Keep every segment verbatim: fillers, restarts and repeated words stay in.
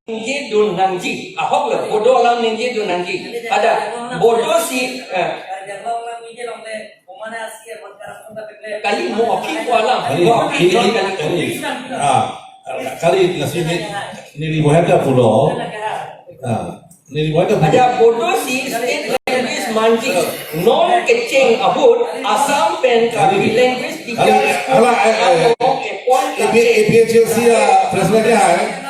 ningje dun nangji. Ahok lo, Bodo alam ningje dun nangji. Ada, Bodo si, eh, kali mo aphi ko alam, kali, mo aphi kali, ko kali, alam. Kali, ah, kali, lasi neli, neli Moheta pulo. Ah, neli Moheta pulo. Aja Bodo si state language manji. Non kecheng ahut Assam pen Karbi, kali, language teacher, kali, ala, eh, eh, along appoint A P, kacheng. A P H L C a president ke hai.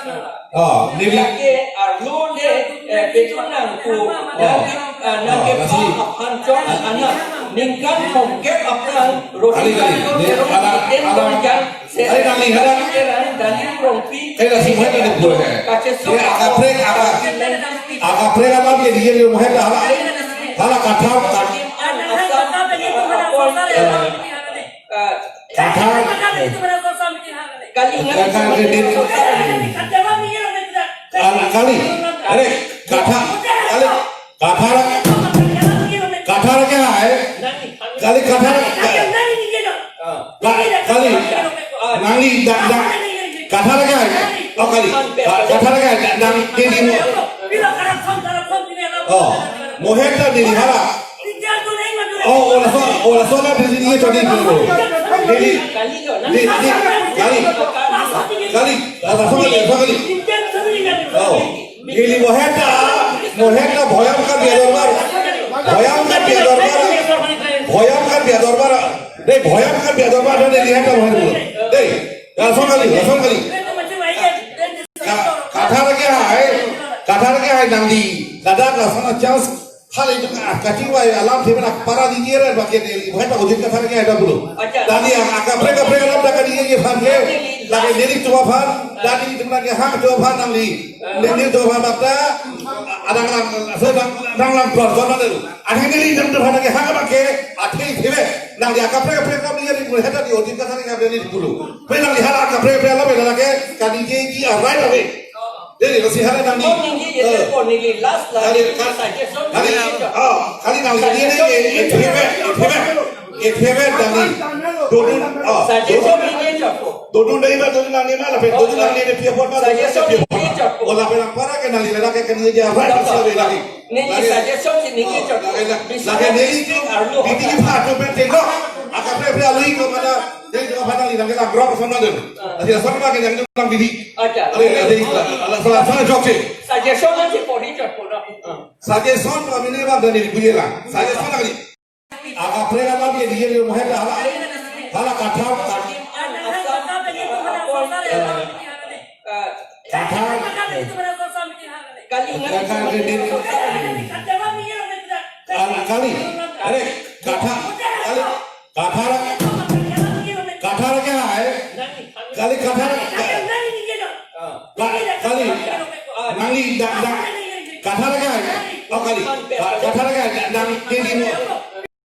Oh, neli. Lake arlo le, eh, kechunang ku, oh, nangke, eh, nangke, oh, lasi. Pang aphan chong anak. Ningkan thomkep aphrang, kali, kali. Rohingya, ne, ala, ala. Kali, kali, hala. Serang, Dalim Rongpi. Eh, lasi Moheta ni pura ke. Kachesong. Ye, akaprek, aka-, akaprek alam ye dia dia Moheta hala. Hala Kathar, Kathar. Assam, eh, eh, Kathar. Kali, kali, kali. Kali, kali. Are, Kathar, kali. Kathar, Kathar ke hai. Kali, Kathar. Ka-, kali. Nangli, da, da. Kathar ke hai. Oh, kali. Ka-, Kathar ke hai. Da, da, di, di mo. Oh, Moheta di, di hala. Oh, oh, laso, oh, laso na di, di, di, di, di, di, di, kali, kali, laso kali, laso kali. Oh, neli Moheta, Moheta Bhoyam Karbi Adorbar, Bhoyam Karbi Adorbar, Bhoyam Karbi Adorbar, de Bhoyam Karbi Adorbar, de neli Moheta Moheta, de, laso kali, laso kali. Ka-, Kathar ke hai, Kathar ke hai nangli, ladak laso na chance. Hal itu ka, kachingvai alam themen apara di jera bake neli, bukan tak ujit Kathar ke ada bulu. Acha. Tadi yang akaprek kaprek alam tak di jera bake, lagi neli tua phan, tadi itu lagi hak tua phan nangli, neli tua phan bakta, ada nang, sedang nang lang keluar zona dulu. Ada neli jam tua phan lagi hak bake, ada themen, nangli akaprek kaprek alam di jera bulu, heta di ujit Kathar ke ada di bulu. Pen nangli hala akaprek kaprek alam ada lagi, kali je di arai lagi. Jadi, lasi hala nangli. Ko ningje, eh, ko ningje, last, last, kali, kali, suggestion, kali, ningje chot. Oh, kali nangli, suggestion, nangli, ningje chot. Ethebe, ethebe, ethebe, nangli. Dodun, oh, suggestion, dodun, ningje chot ko. Dodun dari ba, dodun nangli ma, lapen, oh, dodun nangli, nangli pia pot ma, suggestion, dodun nangli pia pot ma. Ningje chot ko. Oh, lapen apara ke nangli, lagi ke ningje, apa, chot, chot, lagi, lagi. Neli, lagi, suggestion si ningje chot ko. Oh, lagi, lagi, lagi, neli, bisa speak arlo. Biti ki pha, to pen, tengok. Akaprek kaprek alui ko mana, tengok apa nangli, lagi, lagi, grok, sama dulu. Ah. Lagi, sama lagi, lagi, lagi, biti. Acha. Are, are, ala, ala, ala, ala, jok se. Suggestion lang si porhi chot ko na. Suggestion to amine ba dani bujhe lang. Suggestion lagi. Akaprek alam ye dia dia Moheta hala. Hala Kathar, Kathar. Kathar. Kali, kali, kali. Kali, kali. Are, Kathar, kali. Kathar, Kathar ke hai. Kali Kathar. Ka-, kali. Nangli, da, da. Kathar ke hai. Oh, kali. Ka-, Kathar ke hai. Nang, di, di mo.